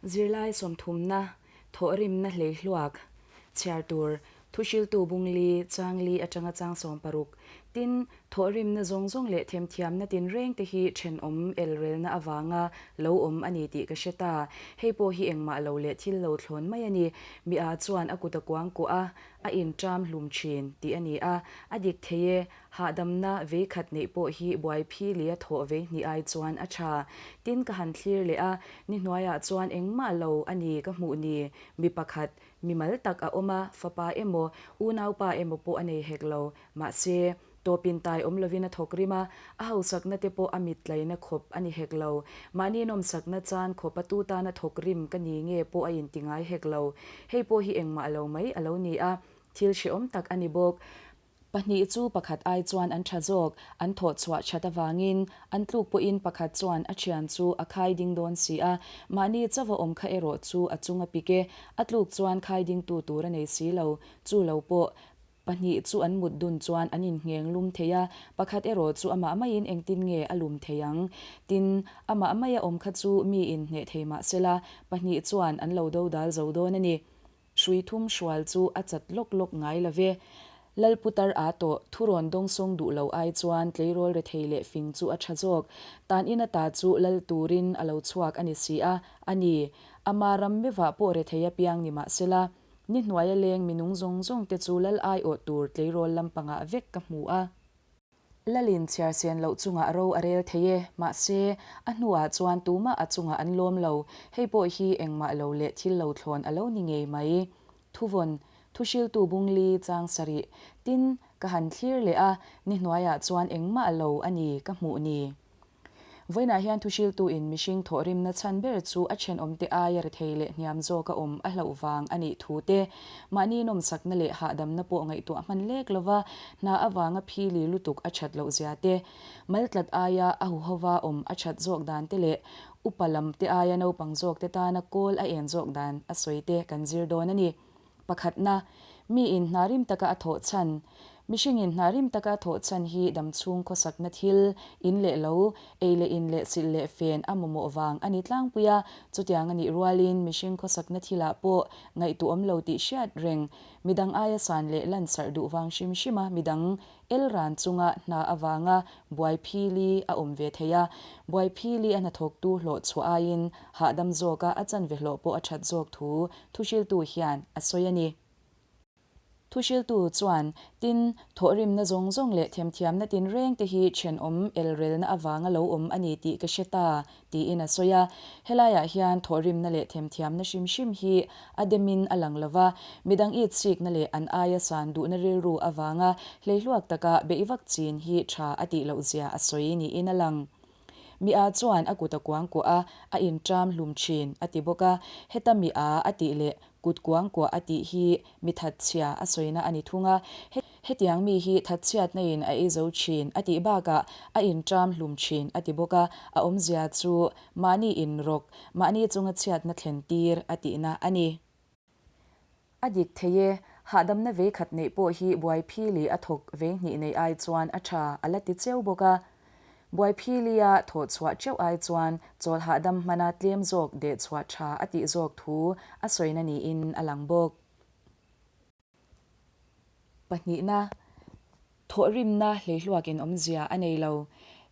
Zirlai sawmthumna, thawhrimna hleihluak, chhiar tur, thuhriltu bungli, changli atanga chang 16. Tin, thawhrimna zawng zawng leh themthiamna tinrengte hi thenawm elrelna avanga lo awm a ni tih ka hre ta. Hei pawh hi engmah lo leh thil lo thlawn mai a ni. Mi a chuan a kut a kuangkuah a, a inṭam hlum ṭhin tih a ni a, a dik thei e. Hahdamna vei khat neih pawh hi buai phili a thawh vei hnih ai chuan a tha. Tin ka han thlir leh a, ni hnuaiah chuan engmah lo a ni ka hmuh ni. Mi pakhat, mi mal tak a awm a, fapa emaw, unaupa emaw pawh a nei hek lo. Mahse, tawpin tai awm lovin a thawk rim a, a hausakna te pawh a mit tlaina khawp a ni hek lo. Mahni nawmsakna chan khawp a tu tana thawk rim ka ni nge pawh a inti ngai hek lo. Hei pawh hi engmah lo mai a lo ni a, thil hrehawm tak a ni bawk. Pahnih chu pakhat ai chuan an tha zawk, an thawh chhuah that avangin an tluk pawhin pakhat chuan a thian chu a khai ding dawn si a, mahni chauha awm kha erawh chu a chung a pik e, a tluk chuan khai dingtu tur a nei si lo, chu lo pawh pahnih chu an mut dun chuan an inngheng lum thei a, pakhat erawh chu amah maiin engtin nge a lum thei ang? Tin, amah maia awm kha chu miin hneh thei mah sela, pahnih chuan an lo dodal zo dawn a ni. Hrui thum hrual chu a chat lawk lawk ngai lo ve. Lal putar aa tawh, thu rawn dawngsawng duh lo ai chuan tleirawl rethei leh fing chu a tha zawk. Tan in ata chu lal turin a lo chhuak a ni si a, a ni. Ama ram mevah pawh rethei a piang ni mahsela, ni hnuaia leng minung zawng zawng te chu lal aiawh tur tleirawl lampangah vek ka hmu a. Lalin chhiar sen loh chungah ro a rel thei e, mahse, a hnuah chuan tumah a chungah an lawm lo, hei pawh hi engmah lo leh thil lo thlawn a lo ni ngei mai. Thuvawn, Thuhriltu bungli chang sarih, tin, ka han thlir leh a, ni hnuaiah chuan engmah lo a ni ka hmuh ni. Vawiinah hian thuhriltuin mihring thawhrimna chhan ber chu a thenawmte aia rethei leh hniam zawka awm a hlauh vang a nih thu te, mahni nawmsakna leh hahdamna pawh ngaihtuah hman lek lova hna avanga phili lutuk a that loh zia te, maltlat aia a huhova awm a that zawk dan te leh upa lamte aia naupang zawkte tana kawl a en zawk dan a sawi te kan zir dawn a ni. Pakhatna, miin hna rim taka a thawh chhan. Mihringin hna rim taka a thawh chhan hi damchhung khawsakna thil, in leh lo, ei leh in leh silh leh fen a mamawh vang a ni tlangpui a, chutiang a nih rualin mihring khawsakna thilah pawh ngaihtuahawm lo tih hriat reng, midang aia san leh lansarh duh vang hrim hrima midang El ran chunga hna avanga buai phili a awm ve thei a, buai phili a hnathawktu hlawh chhuah aiin hahdam zawka a chanve hlawh pawh a that zawk thu thuhriltu hian a sawi a ni. Thuhriltu chuan, Tin, thawhrimna zawng zawng leh themthiamna tinreng te hi thenawm elrelna avanga lo awm a ni tih ka hre ta, tiin a sawi a. Helaiah hian thawhrimna leh themthiamna hrim hrim hi a demin a lang lova, midang itsikna leh an aia san duhna rilru avanga hleihluak taka beihvak chin hi tha a tih loh zia a sawi niin a lang. Mi a chuan a kut a kuangkuah a, a inṭam hlum thin, a ti bawk a. Heta mi a a tih leh Kut kuangkuah a tih hi mi thatchhia a sawina a ni thung a, hetiang mi hi thatchhiatna in a ei zo thin a tih bakah a inṭam hlum thin a ti bawk a, a awmzia chu mahni inrawk, mahni chunga chhiatna thlen tir a tihna a ni. A dik thei e, hahdamna vei khat neih pawh hi buaiphili a thawk vei hnih neih ai chuan a tha a la ti cheu bawk a. Buaiphilia thawh chhuah teuh ai chuan chawl hahdam hmana tlem zawk deh chhuah tha a tih zawk thu a sawina niin a lang bawk. Pahnihna, Thawhrimna hleihluakin awmzia a nei lo.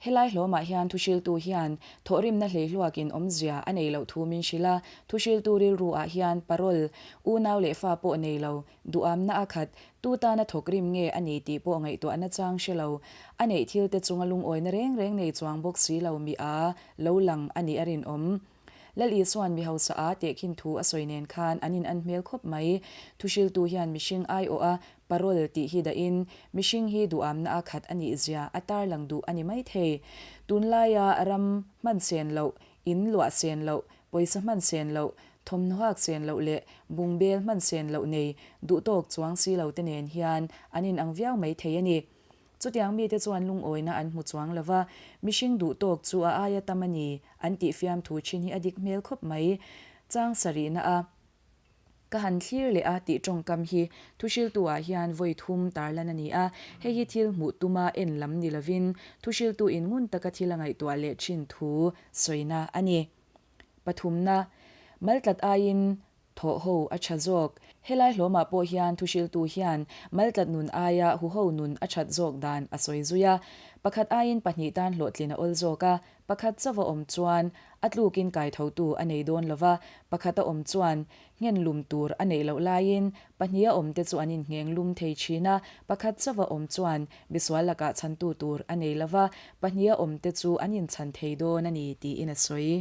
Helai hlawmah hian thuhriltu hian thawhrimna hleihluakin awmzia a nei loh thu min hrilh a, thuhriltu rilru ah hian parol, unau leh fa pawh nei lo, Duhamna a khat, tu tana thawk rim nge a ni tih pawh ngaihtuahna chang hre lo. A neih thil te chunga lungawina reng reng nei chuang bawk si lo mi a lo lang a nih a rinawm. Lal Isua'n mi hausa a tehkhin thu a sawi nen khan an in an hmel khawp mai. Thuhriltu hian mihring aiawh a parol tih hi dahin mihring hi duhamna a khat a nih zia a tarlang duh a ni maithei. Tunlaia ram hman sen loh, in luah sen loh, Pawisa hman sen loh, thawmhnaw hak sen loh leh bungbel hman sen loh nei duhtawk chuang si lo te nen hian an inang viau mai thei a ni. Chutiang mite chuan lungawina an hmu chuang lo va, mihring duhtawk chu a aia tam a ni an tih fiamthu thin hi a dik hmel khawp mai. Chang sarihna a. Ka han thlir leh a tih tawngkam hi thuhriltu-ah hian vawi thum tarlan a ni a, hei hi thil hmuh tuma en lam ni lovin thuhriltu-in ngun taka thil a ngaihtuah leh thin thu sawina a ni. Pathumna, Maltlat aiin thawh ho a tha zawk. Helai hlawmah pawh hian thuhriltu hian maltlat nun aia huho nun a that zawk dan a sawi zui a. Pakhat aiin pahnih tan hlawhtlin a awl zawk a, pakhat chauh a awm chuan a tlukin kaithotu a nei dawn lo va, pakhat a awm chuan nghen lum tur a neih loh laiin pahniha awmte chu an inngheng lum thei thin a, pakhat chauha awm chuan misual lakah chhantu tur a nei lo va, pahniha awmte chu an inchhan thei dawn a ni tiin a sawi.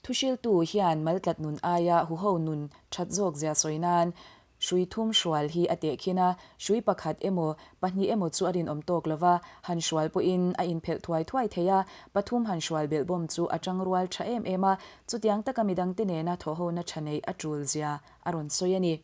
Thuhriltu hian maltlat nun aia huho nun that zawk zia sawi nan Hrui thum hrual hi a tehkhin a, hrui pakhat emaw, pahnih emaw chu a rinawm tawk lo va, han hrual pawhin a inphelh thuai thuai thei a, pathum han hrual belh bawm chu a tangrual tha em em a, chutiang taka midangte nena thawhhona tha neih a tul zia a rawn sawi a ni.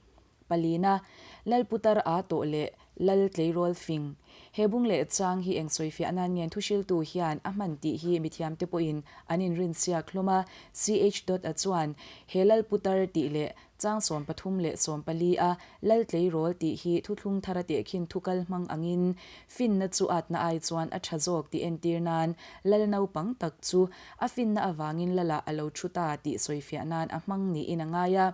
Palina, Lal Putar a tawh leh Lal Tleirawl fing. He bung leh chang hi eng sawifiah nan ngen thuhriltu hian a hman tih hi mithiamte pawhin an inrinsiak hlawm a, CH dot a chuan he Lal Putar tih leh Chang 13 leh 14 a Lal tleirawl tih hi thuthlung thara tehkhin thukal hmang angin finna chu atna ai chuan a tha zawk tih entir nan Lal naupang tak chu a finna avangin Lalah a lo thu ta tih sawifiah nan a hmang niin a ngai a.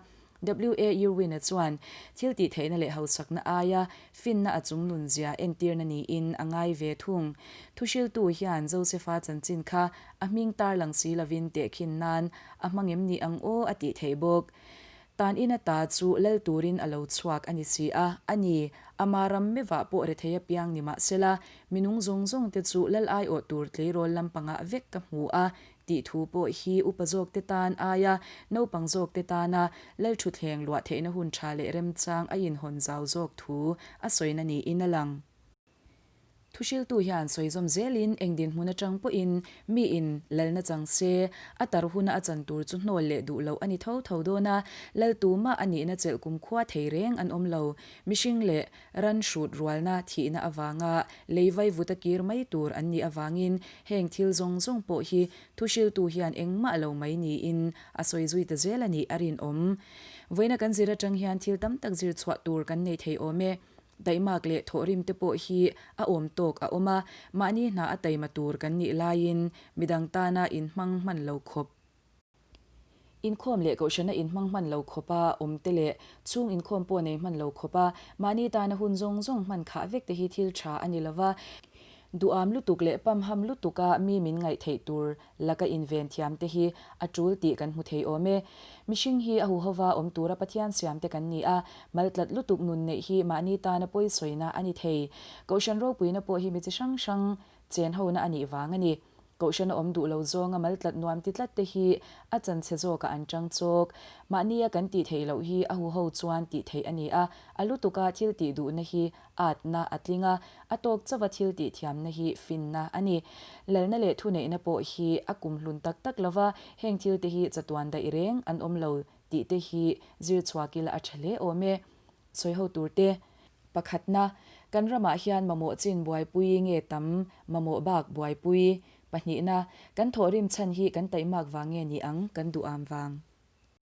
WA Irwin-a chuan thil tih theihna leh hausakna aia finna a chungnun zia entirna niin a ngai ve thung. Thuhriltu hian Josefa chanchin kha a hming tarlang si lovin tehkhin nan a hmang em ni ang aw a tih theih bawk. Tan in ata chu lal turin a lo chhuak a ni si a, a ni, ama ram mevah pawh rethei apiang ni mah sela, mi nung zawng zawng te chu lal aiawh tur tleirawl lampangah vek ka hmu a tih thu pawh hi upa zawkte tan aia naupang zawkte tana lal thutthleng luah theihna hun tha leh remchang a inhawn zau zawk thu a sawina niin a lang. Thuhriltu hian sawi zawm zelin eng dinhmun atang pawhin miin lalna chang se, a tar huna a chan tur chu hnawl leh duh loh a ni tho tho dawn a, lal tumah a nihna chelh kumkhua thei reng an awm lo. Mihring leh ran hrut rualna thihna avanga lei vaivut a kir mai tur an nih avangin heng thil zawng zawng pawh hi thuhriltu hian engmah lo mai niin a sawi zui ta zel a nih a rinawm. Vawiina kan zir atang hian thil tam tak zir chhuah tur kan nei thei awm e. Taihmak leh thawhrim te pawh hi a awm tawk a awm a, mahni hna a taima tur kan nih laiin midang tana inhmang hman lo khawp. Inkhawm leh kohhrana inhmang hman lo khawpa awm te leh chhung inkhawm pawh nei hman lo khawpa mahni tana hun zawng zawng hman khah vek te hi thil tha a ni lova, duham lutuk leh pamham lutuka mi min ngaih theih tur laka inven thiam te hi a tul tih kan hmu thei awm e. Mihring hi a huhova awm tura Pathian siam te kan ni a, maltlat lutuk nun neih hi mahni tana pawisawina a ni thei. Kohhran ropuina pawh hi mi chi hrang hrang chen hona a nih vang a ni. Kohhran a awm duh lo zawnga maltlat nuam ti tlat te hi a chanchhe zawkah an tang chawk. Mahnia kan tih theih loh hi a huho chuan tih theih a ni a, a lutuka thil tih duhna hi Atna a tling a, a tawk chauha thil tih thiamna hi finna a ni. Lalna leh thuneihna pawh hi a kum hlun tak tak lo va, heng thil te hi chatuan daih reng an awm lo tih te hi zir chhuak ila a tha hle awm e. Sawi ho tur te. Pakhatna, kan ramah hian mamawh chin buaipui nge tam mamawh bak buaipui? Pahnihna, kan thawhrim chhan hi kan taihmak vang nge ni ang kan duh am vang?